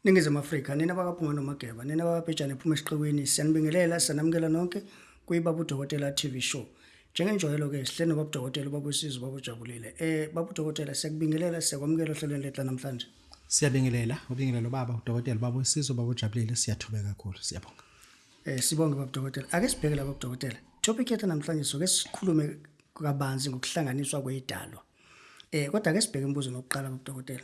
Ningizimu Afrika, nina bakaPhunga noMageba, nina bakaBhejane phuma esiqekwini, siyanibingelela, siyanamukela nonke kwiBaba uDokotela TV show. Njengenjwayelo ke sihle nobaba uDokotela, ubaba uSizwe, ubaba uJabulile. Baba uDokotela, siyakubingelela, siyakwamukela ohlelweni lethu namhlanje. Siyabingelela, ubingelela ubaba uDokotela, ubaba uSizwe, ubaba uJabulile, siyathobeka kakhulu, siyabonga. Sibonge baba uDokotela. Ake sibheke la baba uDokotela. Topic yethu namhlanje soke sikhulume kabanzi ngokuhlanganiswa kwezidalwa. Kodwa ake sibheke umbuzo nokuqala baba uDokotela.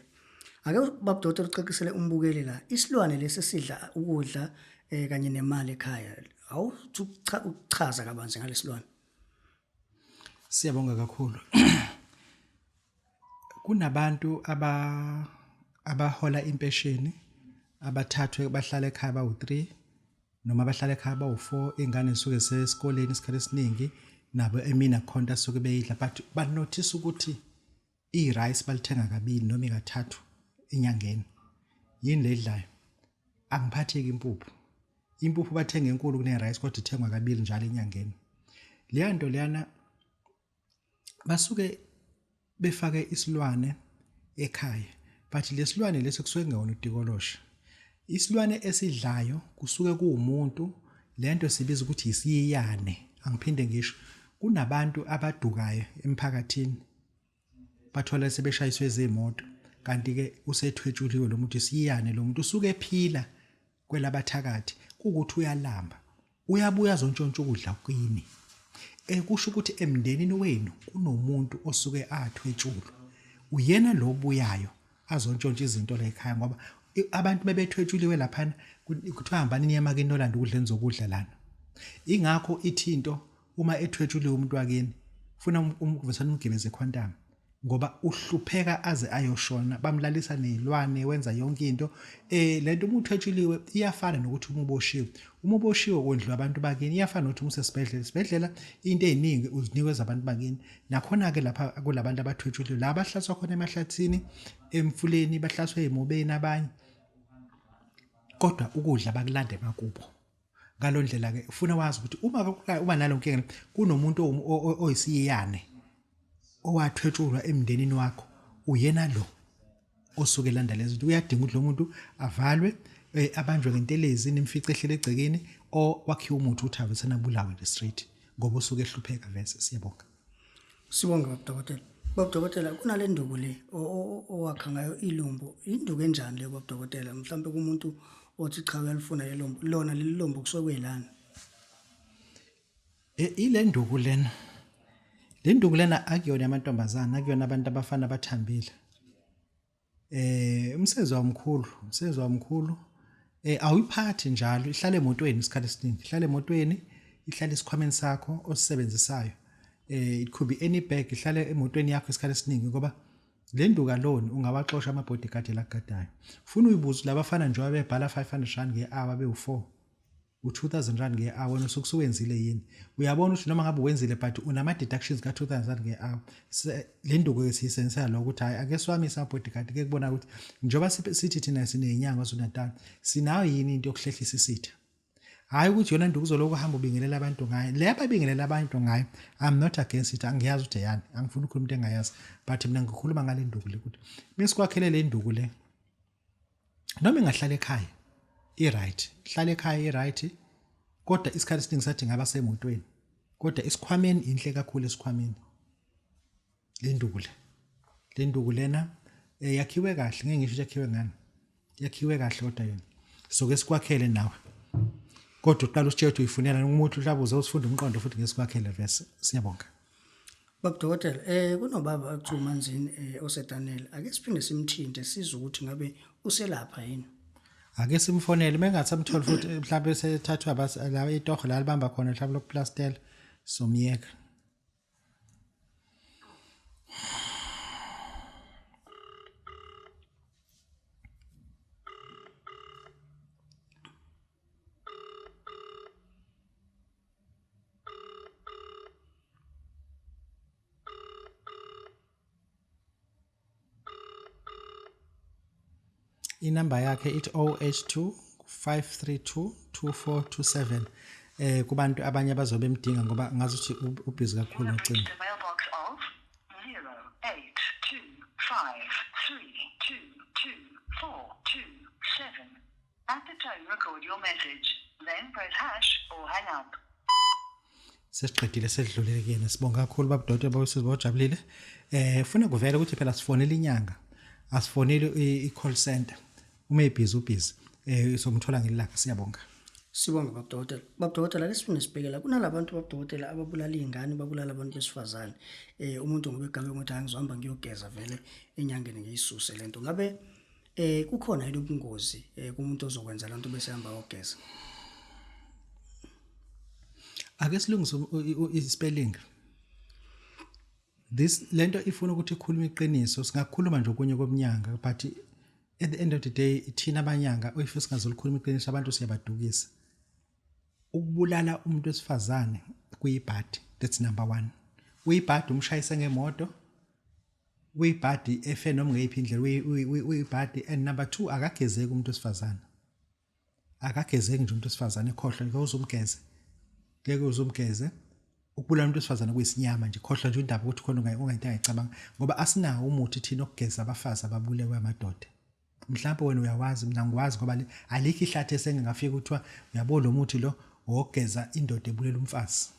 Ake baba uDokotela ucacisele umbukeli la, isilwane lesi sidla ukudla kanye nemali ekhaya. Awuthi ukuchaza kabanzi ngalesilwane. Siyabonga kakhulu. Kunabantu abahola impesheni abathathwe bahlala ekhaya bawu-3 noma bahlala ekhaya bawu-4, iy'ngane zisuke zisesikoleni isikhathi esiningi, nabo emini akukhona into asuke beyidla, but banothisa ukuthi i-rice balithenga kabili noma ikathathu enyangeni. Yini le edlayo? Angiphatheki impuphu. Impuphu bathenga enkulu kune-rice kodwa ithengwa kabili njalo enyangeni. Leya nto leyana basuke befake isilwane ekhaya, but lesilwane lesi kusuke kungewona utikoloshe. Isilwane esidlayo kusuke kuwumuntu, lento sibiza ukuthi isiyiyane. Angiphinde ngisho, kunabantu abadukayo emphakathini bathola sebeshayiswe izimoto, kanti-ke usethwetshuliwe lo muntu, isiyiyane lo muntu usuke ephila kwelabathakathi, kuwukuthi uyalamba, uyabuya azontshontsha ukudla kini. Kusho ukuthi emndenini wenu kunomuntu osuke athwetshulwa, uyena lo obuyayo azontshontsha izinto la ekhaya, ngoba abantu bebethwetshuliwe laphana, kuthiwa hambani niye emakini nolanda ukudla enizokudla lana. Ingakho ithi into uma ethwetshuliwe umuntu wakini, funa umvesana umgibeze quantum, ngoba uhlupheka aze ayoshona, bamlalisa nezilwane, wenza yonke into. Lento uma uthwetshuliwe iyafana nokuthi uma uboshiwe, uma uboshiwe wondliwa abantu bakini, iyafana nokuthi uma usesibhedlela, isibhedlela into eziningi uzinikwe zabantu bakini. Nakhona ke lapha kulabantu abathwetshuliwe, la bahlaswa khona emahlathini, emfuleni, bahlaswe emobeni abanye, kodwa ukudla bakulanda emakubo. Ngalondlela ke ufuna wazi ukuthi uma uba nalo nkinga, kunomuntu oyisiyane owathwetshulwa emndenini wakho, uyena lo osuke elanda lezi zinto. Uyadinga ukuthi lo muntu avalwe, abanjwe ngentelezi, nimfice ehlele egcekeni, o wakhiwe umuthi ukuthi ave senabulawe nje straight, ngoba usuke ehlupheka vese. Siyabonga. Sibonge baba Dokotela. Baba Dokotela, kunale nduku le owakha ngayo ilumbo, induku enjani leyo baba Dokotela? Mhlawumbe kumuntu othi cha uyalifuna lelo lombo, lona leli lombo kusuke kuyilana. Ile nduku lena. Le nduku lena akuyona amantombazana, akuyona abantu abafana abathambile. Umsebenzi wamkhulu, umsebenzi wamkhulu. Awuyiphathi njalo, ihlala emotweni isikhathi esiningi. Ihlala emotweni, ihlala esikhwameni sakho osisebenzisayo. It could be any bag, ihlala emotweni yakho isikhathi esiningi, ngoba le nduku alone ungawaxosha ama bodyguard elagadayo. Ufuna uyibuze labafana njengoba bebhala 500 rand nge-hour bewu4. U-2000 rand nge-hour, wena usuke usuwenzile yini? Uyabona ukuthi noma ngabe uwenzile but unama-deductions ka-2000 rand nge-hour. Le nduku-ke siyisebenzisela lokho ukuthi hhayi ake siwamise ama-bodyguard, ke kubona ukuthi njengoba sithi thina sineyinyanga KwaZulu-Natal, sinayo yini into yokuhlehlisa isitha? Hhayi ukuthi yona nduku uzolokhu uhamba ubingelela abantu ngayo. Le ababingelela abantu ngayo, I'm not against it, angiyazi ukuthi eyani, angifuni ukukhuluma into engayazi, but mina ngikhuluma ngale nduku le ukuthi mesikwakhele le nduku le, noma ingahlala ekhaya i-right, hlala ekhaya i-right, kodwa isikhathi esiningi sathi ngaba semotweni, kodwa isikhwameni inhle kakhulu esikhwameni. Le nduku le, le nduku lena yakhiwe kahle, ngeke ngisho ukuthi yakhiwe ngani, yakhiwe kahle kodwa yona soke sikwakhele nawe, kodwa uqala usitshela ukuthi uyifunela umuntu, mhlawumbe uze usifunda umqondo futhi ngesikwakhele vese. Siyabonga. Baba Dokotela, kunobaba ekuthiwa uManzini oseDaniel. Ake siphinde simthinte sizwe ukuthi ngabe uselapha yini. Ake simfonele, mengathi amthole futhi mhlawumbe sethathwa la itoho la libamba khona mhlawumbe lokuplastela, somyeka. Inamba yakhe ithi 082 532 2427 kubantu abanye abazobe bemdinga, ngoba ngazi ukuthi ubhizi kakhulu ngocingo. 5 3 2 2 4 2 7. At the tone, record your message. Then press hash or hang up. Sesiqedile, sedlulile kuyena. Sibonga kakhulu baba Dodwa, bawusizwa bawujabulile. Funa kuvela ukuthi phela sifonele inyanga, asifonele i-call center. Uma ebhizi ubhizi, somthola ngelanga. Siyabonga. Sibonge baba dokotela. Baba dokotela, ake siphinde sibheke la kunalabantu baba dokotela ababulala izingane, babulala abantu besifazane. Umuntu ngoba egabe ngokuthi angizohamba ngiyogeza vele enyangeni ngiyisuse lento. Ngabe kukhona yini ubungozi kumuntu ozokwenza lento bese ehamba yogeza? Ake silungise i-spelling. This lento ifuna ukuthi ikhulume iqiniso. Singakhuluma nje okunye komnyanga, but at the end of the day thina abanyanga, if singazolikhuluma iqiniso, abantu siyabadukisa. Ukubulala umuntu wesifazane kuyibhadi, that's number 1. Uyibhadi umshayise ngemoto, uyibhadi efe noma ngeyiphi indlela, uyibhadi. And number 2, akagezeki umuntu wesifazane, akagezeki nje umuntu wesifazane, ekhohlwa ngeke uzumgeze, ngeke uzumgeze. Ukubulala umuntu wesifazane kuyisinyama nje, khohlwa nje indaba ukuthi khona ungayinto angayicabanga, ngoba asinawo umuthi thina okugeza abafazi ababulewe amadoda. Mhlawumbe wena uyawazi, mina ngiwazi, ngoba alikho ihlathi esengingafika kuthiwa uyabo lo muthi lo wokugeza indoda ebulela umfazi.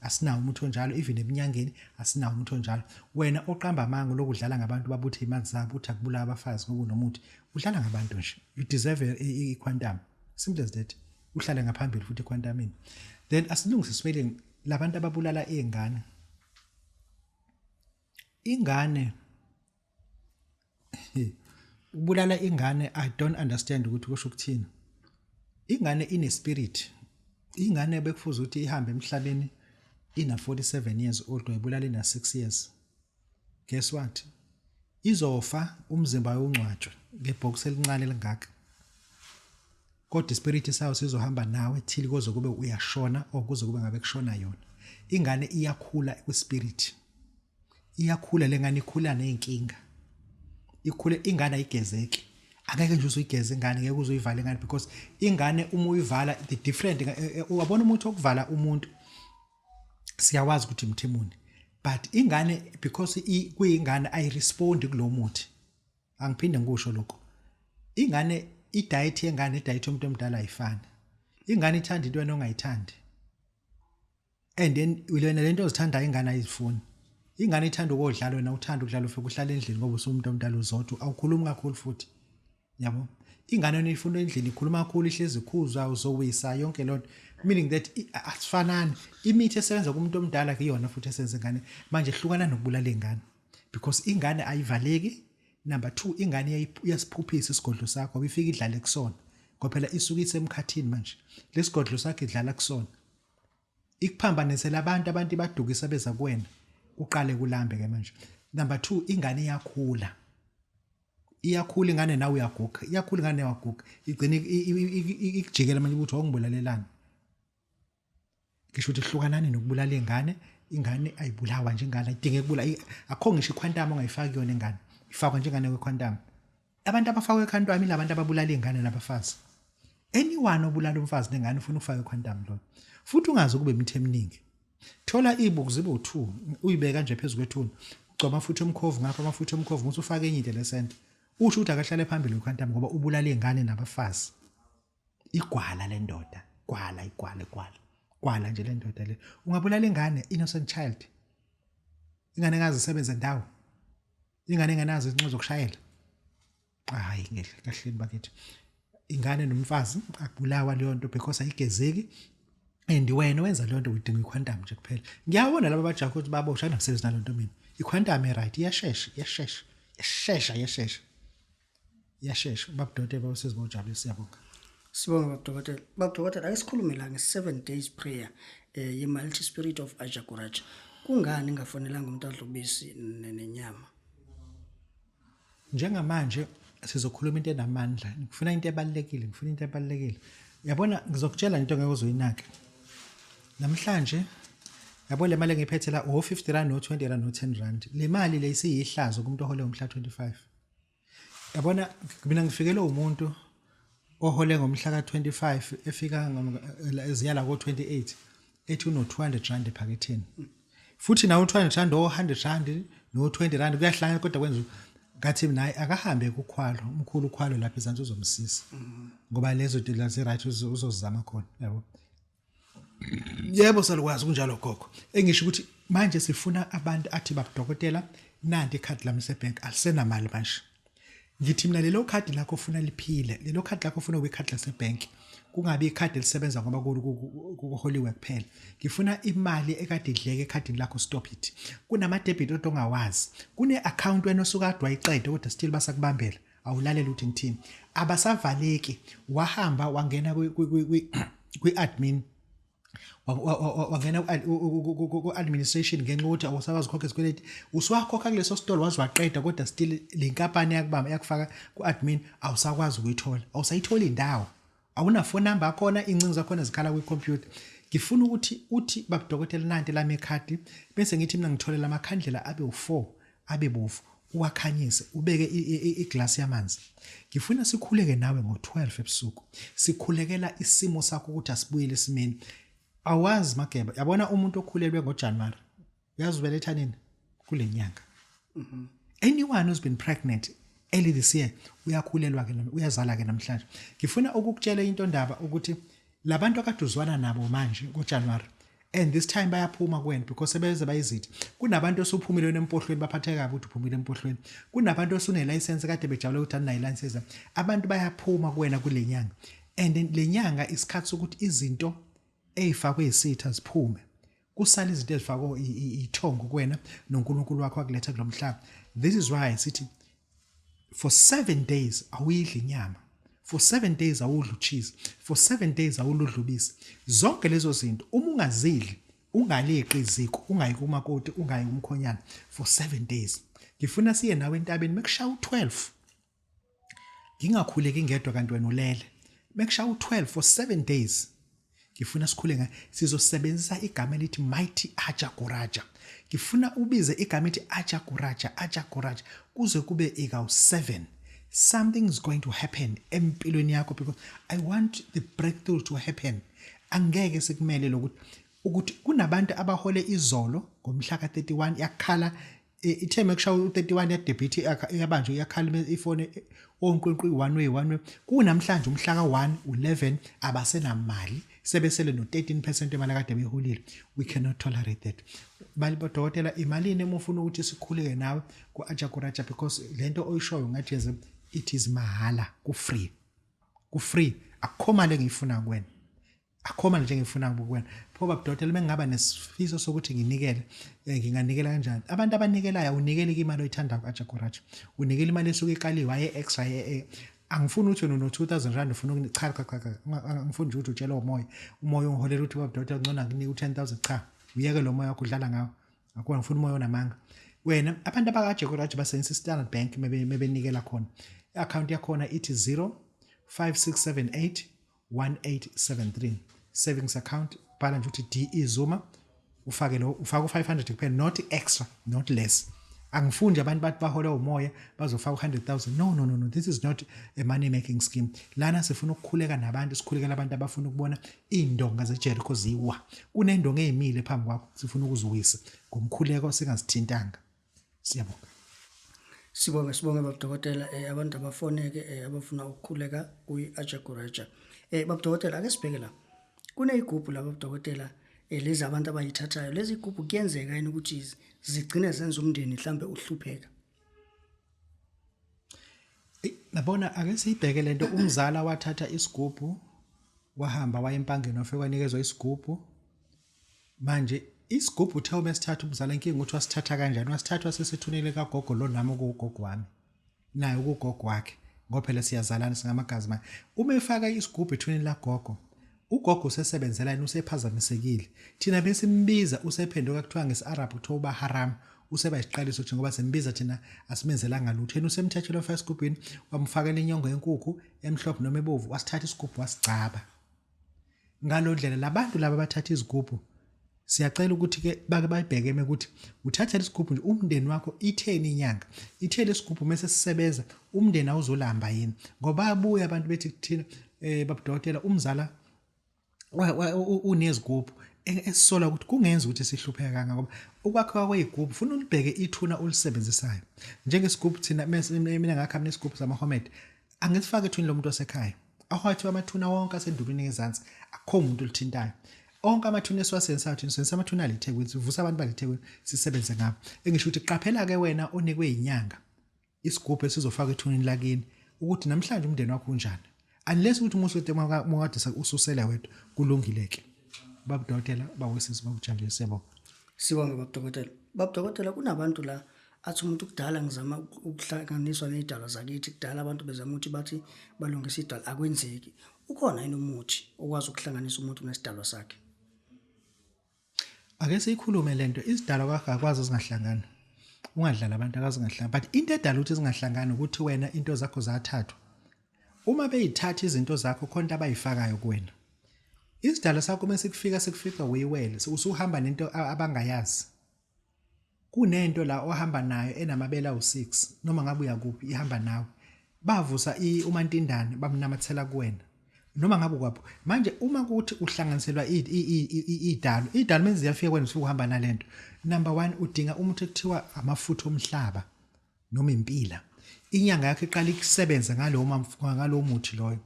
Asinawo umuthi onjalo, even ebunyangeni asinawo umuthi onjalo. Wena oqamba amanga lokudlala ngabantu, babuthe imali zabo, uthi akubulala abafazi ngoba unomuthi, udlala ngabantu nje. You deserve i-quantum, simple as that. Uhlale ngaphambili futhi equantumini. Then asilungise spelling labantu ababulala izingane. Ingane, ubulala ingane, I don't understand ukuthi kusho ukuthini. Ingane ine spirit. Ingane bekufuza ukuthi ihambe emhlabeni ina 47 years old, wayibulala ina 6 years. Guess what? Izofa, umzimba uyongcwatshwa ngebox elincane elingaka, kodwa ispirit sayo sizohamba nawe till kuze kube uyashona or kuze kube ngabe kushona yona. Ingane iyakhula kwispirit, iyakhula lengane, ikhula nezinkinga, ikhule ingane ayigezeki. Angeke nje uzuyigeza ingane, ngeke uzuyivala ingane, because ingane uma uyivala the different. Uyabona, umuntu okuvala umuntu siyawazi ukuthi mthimuni, but ingane, because kuyingane, ayirespondi kulo muthi. Angiphinde ngikusho lokho. Ingane, i-diet yengane, i-diet yomuntu omdala ayifani. Ingane ithanda into wena ongayithandi, and then wena lento ozithandayo ingane ayizifuni. Ingane ithanda ukodlala, wena uthanda ukudlala, ufike uhlala endlini ngoba usumuntu omdala, uzodwa, awukhulumi kakhulu futhi, yabo. Ingane yona ifuna endlini, ikhuluma kakhulu, ihlezi ikhuzwa, uzowisa yonke lonto, meaning that asifanani. Imithi esebenza kumuntu omdala kuyona futhi esenza ingane. Manje hlukana nokubulala ingane, because ingane ayivaleki. Number 2, ingane iyasiphuphisa isigodlo sakho, ifika idlale kusona, ngoba phela isuke isemkhathini. Manje lesigodlo sakho idlala kusona, ikuphambanisela abantu badukisa beza kuwena, uqale kulambe ke manje. Number 2, ingane iyakhula, iyakhula ingane, nawe uyaguga. Iyakhula ingane, uyaguga, igcina ikujikela manje ukuthi awungibulalelani. Ngisho ukuthi hlukanani nokubulala ingane. Ingane ayibulawa nje, ingane ayidinge kubula. Akho ngisho iquantum ongayifaki yona ingane, ifakwa njengane kwequantum. Abantu abafakwe equantum ilabantu ababulala ingane nabafazi. Anyone obulala umfazi nengane ufuna ukufaka equantum lo. Futhi ungazi kube imithi eminingi. Thola ibuku zibe u2, uyibeka nje phezulu kwethuna, ugcoba amafutha omkhovu ngapha, amafutha omkhovu ngokuthi ufake enye into lesente, usho ukuthi akahlale phambili kwequantum, ngoba ubulala ingane nabafazi. Igwala le ndoda, gwala, igwala, igwala, gwala nje le ndoda le. Ungabulala ingane, innocent child, ingane engazi isebenze ndawo, ingane engenazo izinto zokushayela. Hayi, ngeke kahleni bakithi. Ingane nomfazi akubulawa leyo nto, because ayigezeki, and wena wenza leyo nto udinga iquantum nje kuphela. Ngiyabona laba bajaha ukuthi baboshwa, anomsebenzi nalonto. Mina iquantum e-right, iyashesha, iyashesha, iyashesha, iyashesha, iyashesha. Babudokotela, bawusizi, bawujabulisa. Siyabonga. Sibonge baba dokotela. Baba dokotela, ake sikhulume la nge-7 days prayer ye-multi spirit of Ajaguraja. Kungani ingafanelanga umuntu adle ubisi nenyama? Njengamanje sizokhuluma into enamandla. Ngifuna into ebalekile, ngifuna into ebalekile. Yabona, ngizokutshela into ngeke uzoyinaka namhlanje. Yabo, le mali engiyiphethe la, o-50 rand, no-20 rand, no-10 rand, le mali le isiyihlazo kumuntu ohole ngomhla 25. Yabona, mina ngifikelwe umuntu ohole ngomhla ka-25, efika eziyala ko-28, ethi uno-200 rand ephaketheni. Futhi nawo u-200 rand, o-100 rand no-20 rand kuyahlangana, kodwa kwenza Ngathi mina hayi akahambe kukhwalo, umkhulu ukhwalo lapha ezansi uzomsiza. Ngoba lezo zinto zi right uzozama khona, yabo. Yebo salukwazi kunjalo gogo. Engisho ukuthi manje sifuna abantu athi babudokotela nanti ikhadi lami sebank alisenamali manje. Ngithi mina lelo khadi lakho ufuna liphile, lelo khadi lakho ufuna kube ikhadi lasebank. Kungabi ikhadi elisebenza ngoba kuholiwe kuphela. Ngifuna imali ekade idleke ekhadini lakho stop it. Kunama debit order ongawazi. Kune account wena osukade wayiqeda kodwa still basakubambela. Awulalela ukuthi ngithini. Abasavaleki wahamba wangena kwi kwi admin wangena ku-administration ngenxa yokuthi awusakwazi ukukhokha isikweleti usuwakhokha kuleso sitolo waze waqeda kodwa still le nkampani yakubamba yakufaka ku-admin awusakwazi ukuyithola awusayitholi indawo awuna phone number akhona incingo zakhona zikhala kwikhompyutha ngifuna ukuthi uthi babudokotela nanti lami ekhadi bese ngithi mina ngitholela amakhandlela abe u4 abe bovu uwakhanyise ubeke iglasi yamanzi ngifuna sikhuleke nawe ngo-12 ebusuku sikhulekela isimo sakho ukuthi asibuyele esimeni awazi mageba yabona umuntu okhulelwe ngoJanuary uyazi ubeletha nini kule nyanga anyone who's been pregnant early this year uyakhulelwa ke uyazala ke namhlanje ngifuna ukukutshela into ndaba ukuthi labantu akade uzwana nabo manje ngoJanuary and this time bayaphuma kuwena because sebeze bayizithi kunabantu osuphumile wena empohlweni baphatheka kabi ukuthi uphumile empohlweni kunabantu osune-license kade bejabule ukuthi aninayo i-license abantu bayaphuma kuwena kule nyanga and le nyanga isikhathi sokuthi izinto ey'fakwe yisitha ziphume kusale izinto ezifakwe ithongo kuwena noNkulunkulu wakho akuletha kulo mhlaba this is why sithi for 7 days awuyidli inyama for 7 days awudli ucheese for 7 days awuludli ubisi zonke lezo zinto uma ungazidli ungaleqi iziko ungayi kumakoti ungayi kumkhonyana for 7 days ngifuna siye nawe entabeni mekushaya u12 ngingakhuleki ngedwa kanti wena ulele mekushaya u12 for 7 days ngifuna sikhule ngayo sizosebenzisa igama elithi mighty aja goraja ngifuna ubize igama elithi aja goraja aja goraja kuze kube ikawu-7 something is going to happen empilweni yakho because i want the breakthrough to happen angeke sikumele lokuthi ukuthi kunabantu abahole izolo ngomhla ka-31 yakhala ithe mekushaya u-31 yadebhithi yabanjwe iyakhala ifoni onqinqi one way one way kunamhlanje umhla ka-1 u-11 abasenamali sebesele no-13 percent imali akade beyiholile we cannot tolerate that mali bodokotela imalini uma ufuna ukuthi sikhuleke nawe ku-ajakuraja because le nto oyishoyo ngathi yenze it is mahhala ku-free ku-free akukho mali engiyifuna kuwena akho mali nje ngifuna kuwena pho babudokotela uma ngingaba nesifiso sokuthi nginikele eh, nginganikela kanjani abantu abanikelayo awunikeli imali oyithandayo ku-ajakoraja unikela imali esuke ikaliwe aye extra aye eh, angifuni ukuthi wena uno-2000 rand ufuna ukuni cha cha cha cha angifuni nje ukuthi utshele umoya umoya ungiholela ukuthi babudokotela ngcono anginike u-10000 cha uyeke lo moya wakho udlala ngawo akho ngifuna umoya onamanga wena abantu abakajakoraja basebenzisa i-standard bank mebenikela khona i-akhawunti yakhona ithi 0 5678 1873 savings account bhala nje ukuthi DE Zuma ufake lo ufaka u500 kuphela not extra not less angifuni nje abantu bathi bahole umoya bazofaka u100000 no no no no this is not a money making scheme lana sifuna ukukhuleka nabantu sikhulekela abantu abafuna ukubona indonga zeJericho ziwa kunendonga ezimile phambi kwakho sifuna ukuziwisa ngomkhuleko singazithintanga Siyabonga. Sibonge sibonge babudokotela eh, abantu abafoneke eh, abafuna ukukhuleka kuyi-ajagureja eh, babudokotela ake sibheke la kuneyigubhu la babudokotela eh, lezi abantu abayithathayo lezi igubhu kuyenzeka yini ukuthi zigcine zenza umndeni mhlambe uhlupheka Nabona ake siyibheke lento umzala wathatha isigubhu wahamba waya empangeni wafika wanikezwa isigubhu Manje isigubhu uthe uma esithatha umzala inkinga ukuthi wasithatha kanjani wasithatha wasesethuneni kagogo lo nami okuwugogo wami naye ukugogo wakhe ngoba phela siyazalana singamagazi manje uma efaka isigubhu ethuneni lagogo ugogo usesebenzela yena usephazamisekile thina besimbiza usephenduka kuthiwa ngesi-arab kuthiwa uba haram useba isiqaliso nje ngoba simbiza thina asimenzelanga lutho yena usemthathela wafaka esigubhini wamfakela inyongo yenkukhu emhlophe noma ebovu wasithatha isigubhu wasigcaba Ngalondlela labantu laba abathatha izigubhu siyacela ukuthi ke bake bayibheke ukuthi uthatha lesigubhu nje umndeni wakho itheni inyanga ithe lesigubhu mase sisebenza umndeni awuzolamba yini ngoba bayabuya abantu bethi kuthina eh babudokotela umzala unezigubhu Esisola ukuthi kungenza ukuthi sihlupheka kangaka ngoba ukwakhiwa kwey'gubhu funa ulibheke ithuna olisebenzisayo njengesigubhu. Thina mina ngakha mina isigubhu samahomed, angisifake ethuneni lomuntu wasekhaya. Ahwathiwa amathuna wonke asendulwini ngezansi, akukho umuntu olithintayo. Onke amathuna esiwasebenzisayo thina sisebenzisa amathuna aleThekwini, sivusa abantu baleThekwini, sisebenze ngabo. Engisho ukuthi qaphela-ke wena onikwe inyanga isigubhu esizofaka ethuneni lakini ukuthi namhlanje umndeni wakho unjani, unless ukuthi uma usude mawukade ususela wedwa, kulungile-ke. Babudokotela bawesisi bakujabulile, siyabonga. Sibonge, babudokotela. Babudokotela, kunabantu la athi umuntu kudala ngizama ukuhlanganiswa nezidalwa zakithi, kudala abantu bezama ukuthi bathi balungise idalwa, akwenzeki. Ukhona yini umuthi okwazi ukuhlanganisa umuntu nesidalwa sakhe? Ake siyikhulume lento, izidalwa akakwazi zingahlangani. Ungadlala abantu akazingahlangani, but into edala ukuthi zingahlangani ukuthi wena into zakho zathathwa. Uma beyithatha izinto zakho, khona into abayifakayo kuwena. Isidalwa sakho uma sikufika, sikufica uyiwele, usuhamba nento abangayazi. Kunento la ohamba nayo enamabele awu-6, noma ngabe uyakuphi ihamba nawe. Bavusa umantindane bamnamathela kuwena noma ngabe ukwaphi. Manje uma kuthi uhlanganiselwa idalo, idalo menze ziyafika kuwena, usuke uhamba nalento. Number 1, udinga umuthi ekuthiwa amafutha omhlaba noma impila. Inyanga yakho iqala ikusebenza ngalowo muthi loyo.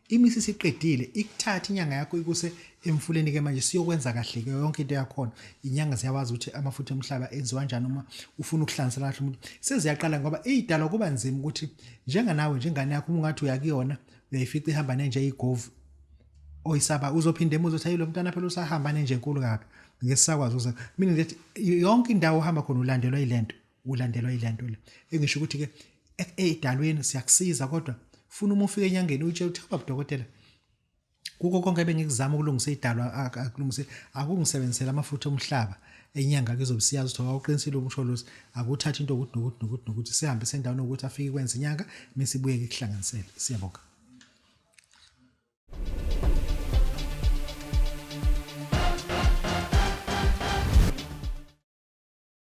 Imisi isiqedile, ikuthatha inyanga yakho ikuse emfuleni ke manje, siyokwenza kahle ke yonke into yakhona. Inyanga ziyawazi ukuthi amafutha omhlaba enziwa kanjani uma ufuna ukuhlanzela kahle umuntu. Seziyaqala ngoba idalwa kuba nzima ukuthi njenganawe njengane yakho uma ungathi uyakuyona uyayifica ihamba nenje igovu oyisaba, uzophinde emuze uthi lo mntwana phela usahamba nenje enkulu kabi, ngesisakwazi ukuze mina ngithi yonke indawo ohamba khona ulandelwa yilento, ulandelwa yilento le. Engisho ukuthi ke eyidalweni siyakusiza, kodwa funa uma ufika enyangeni uyitshela ukuthi, baba dokotela, kuko konke bengikuzama ukulungisa idalwa, akulungise, akungisebenzisela amafutha omhlaba. Enyanga ke izobe siyazi ukuthi awuqinisile umsholozi, akuthatha into ukuthi nokuthi nokuthi nokuthi, sihambe sendaweni ukuthi afike kwenza inyanga mase ibuye ikuhlanganisele. Siyabonga.